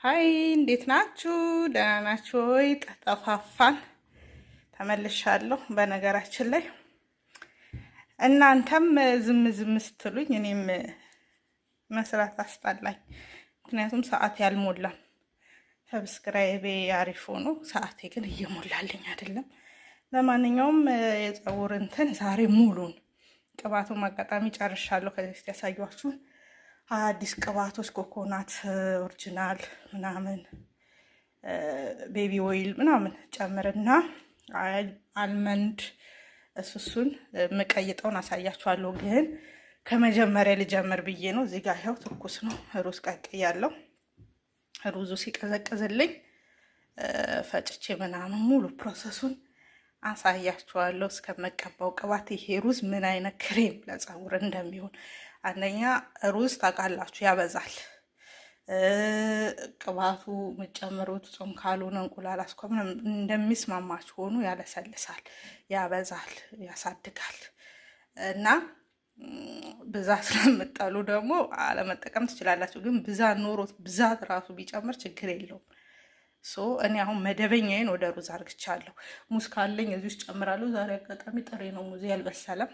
Hi፣ እንዴት ናችሁ? ደህና ናችሁ ወይ? ጠፋፋን፣ ተመልሻለሁ። በነገራችን ላይ እናንተም ዝም ዝም ስትሉኝ እኔም መስራት አስጠላኝ። ምክንያቱም ሰዓት ያልሞላም፣ subscribe ኤ አሪፍ ሆኖ ሰዓቴ ግን እየሞላልኝ አይደለም። ለማንኛውም የፀጉር እንትን ዛሬ ሙሉን ቅባቱን አጋጣሚ ጨርሻለሁ። ከዚህ በፊት ያሳየኋችሁን አዲስ ቅባቶች coconut original ምናምን baby oil ምናምን ጨምርና almond እሱን የምቀይጠውን አሳያችኋለሁ። ግን ከመጀመሪያ ልጀምር ብዬ ነው። እዚህ ጋር ይኸው ትኩስ ነው፣ ሩዝ ቀቅያለሁ። ሩዙ ሲቀዘቅዝልኝ ፈጭቼ ምናምን ሙሉ process ኡን አሳያችኋለሁ። እስከመቀባው ቅባት ይሄ ሩዝ ምን አይነት ክሬም ለፀጉር እንደሚሆን። አንደኛ ሩዝ ታውቃላችሁ ያበዛል። ቅባቱ የምጨምሩት ጾም ካልሆነ እንቁላል፣ አስኳ እንደሚስማማችሁ ሆኖ ያለሰልሳል፣ ያበዛል፣ ያሳድጋል እና ብዛት ስለምጠሉ ደግሞ አለመጠቀም ትችላላችሁ። ግን ብዛት ኖሮት ብዛት ራሱ ቢጨምር ችግር የለውም። So እኔ አሁን መደበኛዬን ወደ ሩዝ አርግቻለሁ። ሙዝ ካለኝ እዚህ ውስጥ ጨምራለሁ። ዛሬ አጋጣሚ ጥሬ ነው ሙዝ ያልበሰለም።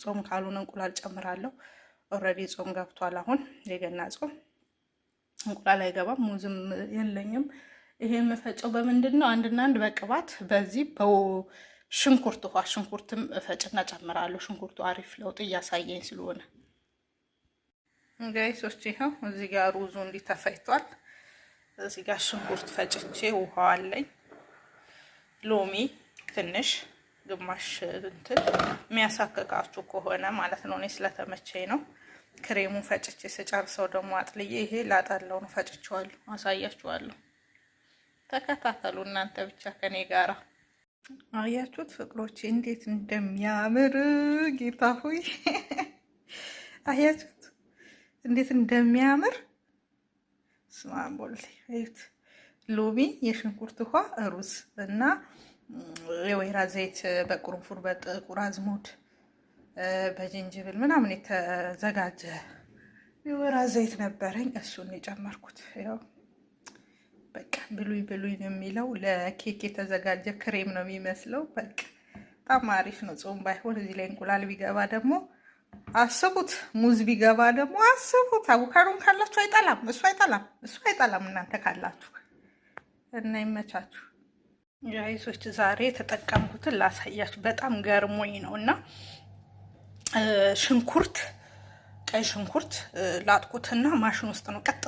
ጾም ካልሆነ እንቁላል ጨምራለሁ። Already ጾም ገብቷል። አሁን የገና ጾም እንቁላል አይገባም። ሙዝም የለኝም። ይሄ የምፈጨው በምንድን ነው? አንድና አንድ በቅባት፣ በዚህ በሽንኩርት ውሃ፣ ሽንኩርትም እፈጭና ጨምራለሁ። ሽንኩርቱ አሪፍ ለውጥ እያሳየኝ ስለሆነ guys ኦች፣ ይኸው እዚህ ጋር ሩዙ እንዲህ ተፈጭቷል። እዚህ ጋር ሽንኩርት ፈጭቼ ውሃ አለኝ። ሎሚ ትንሽ ግማሽ እንትን የሚያሳክካችሁ ከሆነ ማለት ነው። እኔ ስለተመቸኝ ነው። ክሬሙን ፈጭቼ ስጨርሰው ደግሞ አጥልዬ ይሄ ላጠለው ነው። ፈጭቼዋለሁ፣ አሳያችኋለሁ። ተከታተሉ እናንተ ብቻ ከኔ ጋራ። አያችሁት ፍቅሮቼ እንዴት እንደሚያምር፣ ጌታ ሆይ፣ አያችሁት እንዴት እንደሚያምር። ስማቦል እዩት። ሎሚ፣ የሽንኩርት ውሃ፣ ሩዝ እና የወይራ ዘይት በቅርንፉድ፣ በጥቁር አዝሙድ፣ በጅንጅብል ምናምን የተዘጋጀ የወይራ ዘይት ነበረኝ። እሱን የጨመርኩት ያው በቃ ብሉይ ብሉይ ነው የሚለው። ለኬክ የተዘጋጀ ክሬም ነው የሚመስለው። በቃ በጣም አሪፍ ነው። ጾም ባይሆን እዚህ ላይ እንቁላል ቢገባ ደግሞ አስቡት፣ ሙዝ ቢገባ ደግሞ አስቡት። አቮካዶን ካላችሁ አይጠላም፣ እሱ አይጠላም፣ እሱ አይጠላም። እናንተ ካላችሁ እና ይመቻችሁ። Guys ኦች፣ ዛሬ የተጠቀምኩትን ላሳያችሁ። በጣም ገርሞኝ ነው እና ሽንኩርት፣ ቀይ ሽንኩርት ላጥኩትና ማሽን ውስጥ ነው ቀጥታ